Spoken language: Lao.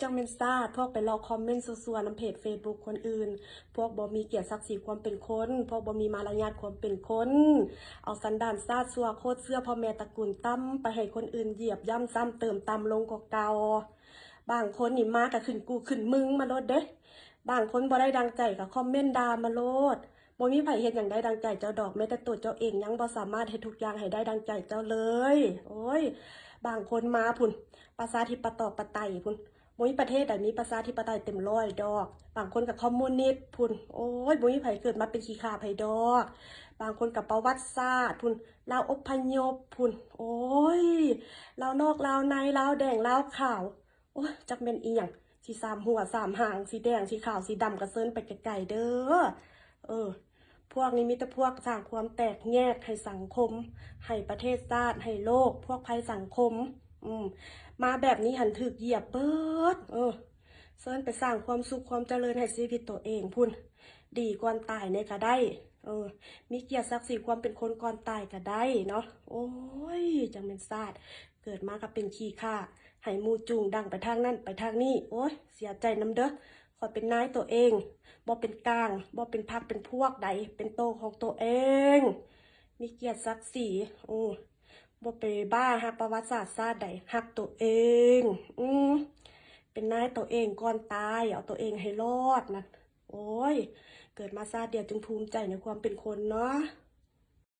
ຈັ່ງແມ່ນຊາດ ພວກໄປລອກຄອມເມັນຊົ່ວໆນຳເພຈເຟສບຸກຄົນອື່ນ, ພວກບໍ່ມີກຽດສັກສີຄວາມເປັນຄົນ, ພວກບໍ່ມີມາລະຍາດຄວາມເປັນຄົນ, ເອົາສັນດານຊາດຊົ່ວໂຄດເຊື້ອພໍ່ແມ່ຕະກຸນຕ່ຳ ໄປໃຫ້ຄົນອື່ນຢຽບຢ່ຳຊ້ຳເຕີມຕ່ຳລົງກວ່າເກົ່າ. ບາງຄົນນີ້ມາກະຂຶ້ນກູຂຶ້ນມຶງມາໂລດເດ້. ບາງຄົນບໍ່ໄດ້ດັ່ງໃຈກະຄອມເມັນດ່າມາໂລດ. ບໍ່ມີໃຜເຮັດຫຍັງໄດ້ດັ່ງໃຈເຈົ້າດອກ, ແມ້ແຕ່ໂຕເຈົ້າເອງຍັງບໍ່ສາມາດເຮັດທຸກຢ່າງໃຫ້ໄດ້ດັ່ງໃຈເຈົ້າເລີຍ. ໂອ້ຍ ບາງຄົນມາພຸ້ນ ປະຊາທິປະຕອບປະໄຕພຸ້ນ, ບໍ່ມີປະເທດໃດມີປະຊາທິປະໄຕເຕັມຮ້ອຍດອກ. ບາງຄົນກໍຄອມມູນິດພຸ້ນ, ໂອ້ຍ ບໍ່ມີໃຜເກີດມາເປັນຂີ້ຂ້າໃຜດອກ. ບາງຄົນກໍປະຫວັດສາດພຸ້ນ, ລາວອົບພະຍົບພຸ້ນ, ໂອ້ຍ ລາວນອກລາວໃນ, ລາວແດງລາວຂາວ. ໂອ້ຍ ຈັກແມ່ນອີ່ຫຍັງ ຊິສາມຫົວສາມຫາງ ຊິແດງ ຊິຂາວ ຊິດຳ ກະເຊີນໄປໄກໆເດີ. ເອີ ພວກນີ້ມີແຕ່ພວກສ້າງຄວາມແຕກແຍກໃຫ້ສັງຄົມ ໃຫ້ປະເທດຊາດ ໃຫ້ໂລກ ພວກໄພສັງຄົມ. ອືມ ມາແບບນີ້ຫັ້ນຖືກຢຽບເບີດ. ເອີ ເຊີນໄປສ້າງຄວາມສຸກຄວາມຈະເລີນໃຫ້ຊີວິດໂຕເອງພຸ້ນ, ດີກ່ອນຕາຍແດ່ກະໄດ້. ເອີ ມີກຽດສັກສີຄວາມເປັນຄົນກ່ອນຕາຍກະໄດ້ເນາະ. ໂອ້ຍ ຈັ່ງແມ່ນຊາດ ເກີດມາກໍເປັນຂີ້ຂ້າ ໃຫ້ໝູ່ຈູງດັງໄປທາງນັ້ນໄປທາງນີ້. ໂອ້ຍ ເສຍໃຈນຳເດີ. ຂ້ອຍເປັນນາຍໂຕເອງ, ບໍ່ເປັນກາງ, ບໍ່ເປັນພັກເປັນພວກໃດ, ເປັນໂຕຂອງໂຕເອງ, ມີກຽດສັກສີ. ໂອ້ ບໍ່ໄປບ້າຮັກປະຫວັດສາດຊາດໃດ, ຮັກໂຕເອງ. ອືມ ເປັນນາຍໂຕເອງກ່ອນຕາຍ, ເອົາໂຕເອງໃຫ້ລອດນະ. ໂອ້ຍ ເກີດມາຊາດດຽວຈຶ່ງພູມໃຈໃນຄວາມເປັນຄົນເນາະ.